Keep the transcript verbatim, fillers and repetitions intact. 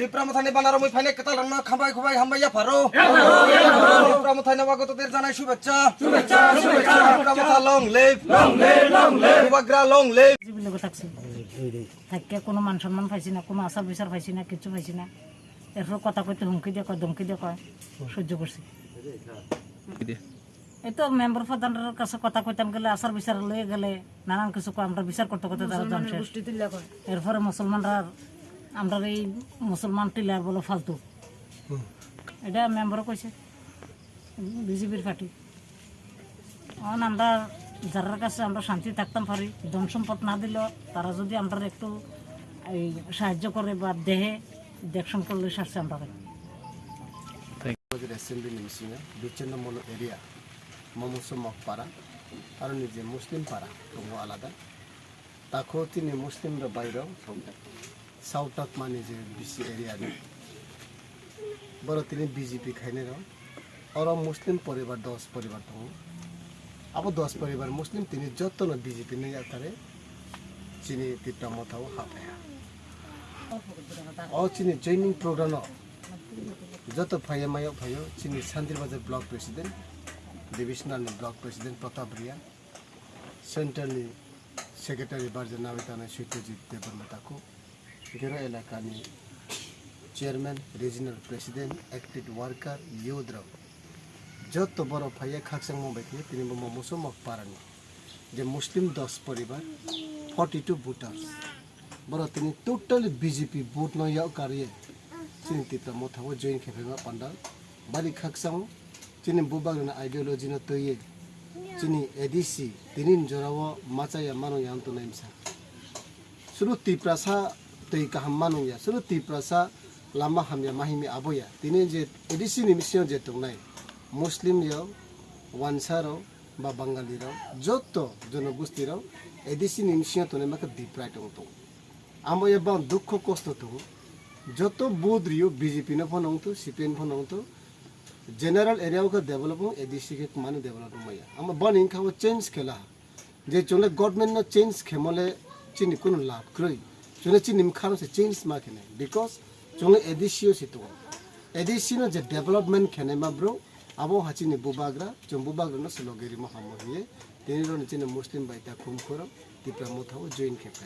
Tipra Mothani banaromwi phainai kwtal rokno khambai khubai hambai yapharo. Tipra Mothani bagwi totir janai shubechcha. Shubechcha, shubechcha. Tipra Motha long live. Long live, long live. Bubagra long live. Jibi logo taksi. Thakke kono man sonman paisi na, kono achar bichar paisi na, kichu paisi na. Erpor kotha koite humki de koi, domki de koi. Sojjo korsi. Ei to member pradhanor kache kotha koitam gele, achar bichar loiye gele, nanan kichu koi, amra bichar korte korte tara musulmanor jomsher. Goshti tulla koi. Erpore musulmanra, amra ei musulman tilla bole faltu. Hmm. Eta member koise, B J P-r party. Ehon amra jarar kache amra shanti thaktam pari, dhon sompot na dilo, tara jodi amra ektu ei sahajjo kore ba dehe, dekshon korle sar se amra. Assembly ni bisingo Bichanna Molo area, Momoso Mokpara, aro ni je Muslim para tongo alada. Takho tini Muslim rok bai rok Sautak mani je B C area ni. Boro tini B J P khainai rok. Oro Muslim poribar dos poribar tongo. Abo dos poribar Muslim tini jotono B J P ni yaktare chini Tipra Motha o hapaiha. O chini joining program o joto phaiya mayok phaio chini Santri Bazar Block President, Divisional ni Block President Pratap Riya, Central ni Secretary Barja Nawi Tanai Sutyajit Debbarma Taku, Gero elakani chairman, regional president, active worker, youth rok joto borok phaiya khakchangma bai khe tini bo Momoso Mokpara ni je Muslim dos poribar, forty two voters, borok tini totally B J P vote no yak karwi chini Tipra Motha o join khe phaima panda bari khakchang. Chini bubagrani ideology no twiwi chini A D C tini ni jora o machaya mano ya wng tongnai msa. Suru Tiprasa twi kaham mano ya, suru Tiprasa lama hamya mahimi abo ya. Tini je A D C ni bisingo je tongnai Muslim rok, Wansa rok ba Bangali rok, joto jonogosti rok A D C ni bisingo tongnai ma khe deprived wng tongo. Amo ya bang dukho kosto tongo. Joto vote rio B J P no phano wng to, C P M phano wng to, general area o khe develop wng, A D C khe mani develop wng maya. Ama bani wngkha bo change khela. Je chwngle government no change khemo le chini kunu lab kwrwi. Chwngle chini mkha no se change ma khene. Because chwngle A D C o se tongo. A D C no je development khene ma bro, abo ha chini bubagra, chwng bubagra no se logi rimo hamo hiye. Tini roni chini Muslim bai ta khum khoro, Tipra Motha o join khe kha.